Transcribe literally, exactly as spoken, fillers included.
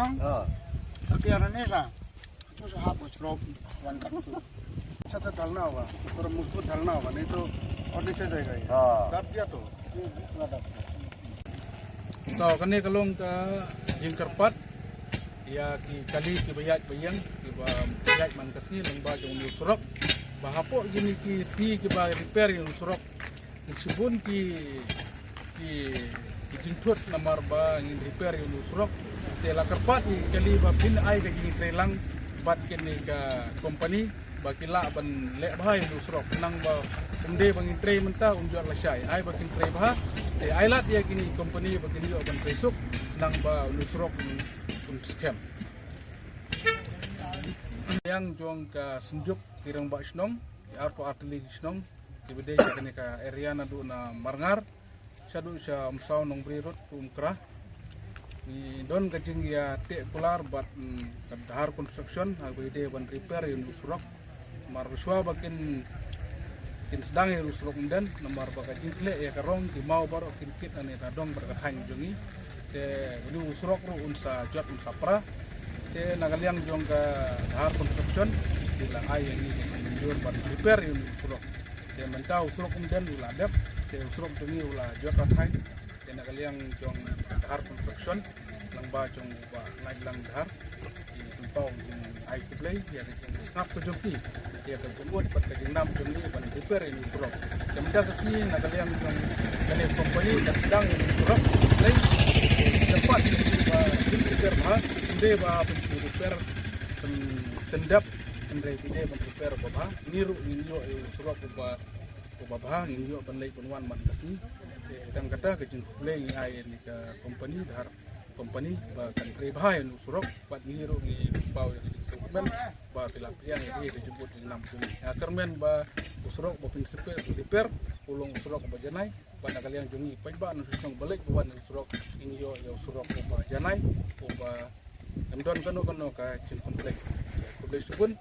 हाँ। अभी आना नहीं रहा। तो साहब उसको वन कर दो। अच्छा तो डालना होगा, थोड़ा मजबूत डालना होगा, नहीं तो और नीचे जाएगा ये। हाँ। दब गया तो, ये पूरा दब गया। To kane ka long ka jingkyrpad ïa ki kali kiba ïaid ba ïeng, kiba ïaid man ka sngi lyngba jong une u surok. Ba hapoh kine ki sngi kiba repair ïa une u surok, ki shibun ki, ki, ki jingthut namar ba ngin repair ïa une u surok. Te la kyrpad ïa ki kali ba phin ai ka jingtreilang bad kane ka company ba ki lah ban leh bha ïa une u surok. Nang ba um dei ba ngin trei mynta, un jot lashai. Ai ba kin trei bha. Te ai lad ïa kine ki company ba kin ïoh ban trei suk, nang ba une u surok un, un skhem. Liang jong ka Synjuk ki rangbah shnong, ki arphew artylli ki shnong kiba dei sha kane ka area naduh na Marngar shaduh sha Umsaw, Nongbri Road to Umkra. Ngi don ka jingïateh kular bad, mm, ka Dhar Construction ha kaba ïadei ban repair ïa une u surok. Namar ba shuwa ba kin, kin sdang ïa une u surok umden, namar ba ka jingkhleh ïa ka rong, ki maw baroh kin kit na ne ka dong bad ka thaiñ jong ngi. Te une u surok ruh un sa jot, un sa pra. Te na ka liang jong ka Dhar Construction ki la ai ïa ngi ka jingmynjur ban repair ïa une u surok. Te mynta u surok umden u la dep, te u surok jong ngi u la jot ha thaiñ. Te na ka liang jong ka Dhar Construction, lyngba jong u Bah Ngaitlang Dhar, ki pynpaw jong ai khublei ïa ka jingngap ka jong ki, ïa ka jingmut bad ka jingnam jong ngi ban repair ïa une u surok. Te mynta ka sngi na ka liang jong kane ka company ka sdang ïa une u surok. Te dapat ba kin repair bha, ym dei ba phin repair pyn, pyndep, hynrei ki dei ban repair ba bha. Ngi ruh ngin ïoh ïa u surok uba, uba bha, ngin ïoh ban leit ban wan man ka sngi. Te tang kata ka jingkhublei ngi ai ïa kane ka company, Dhar Company, ba kan trei bha ïa une u surok, bad ngi ruh ngi pynpaw ïa ka jingsngewkmen ba ki la pdiang ïa ka jingmut jingnam jong ngi. Nga kyrmen ba u surok ba phin repair, repair u long u surok uba janai, bad na ka liang jong ngi paidbah nongshong shnong ba leit ba wan ïa u surok, ngin ïoh ïa u surok uba janai, uba ym don kano kano ka jingcomplain. Khublei shibun.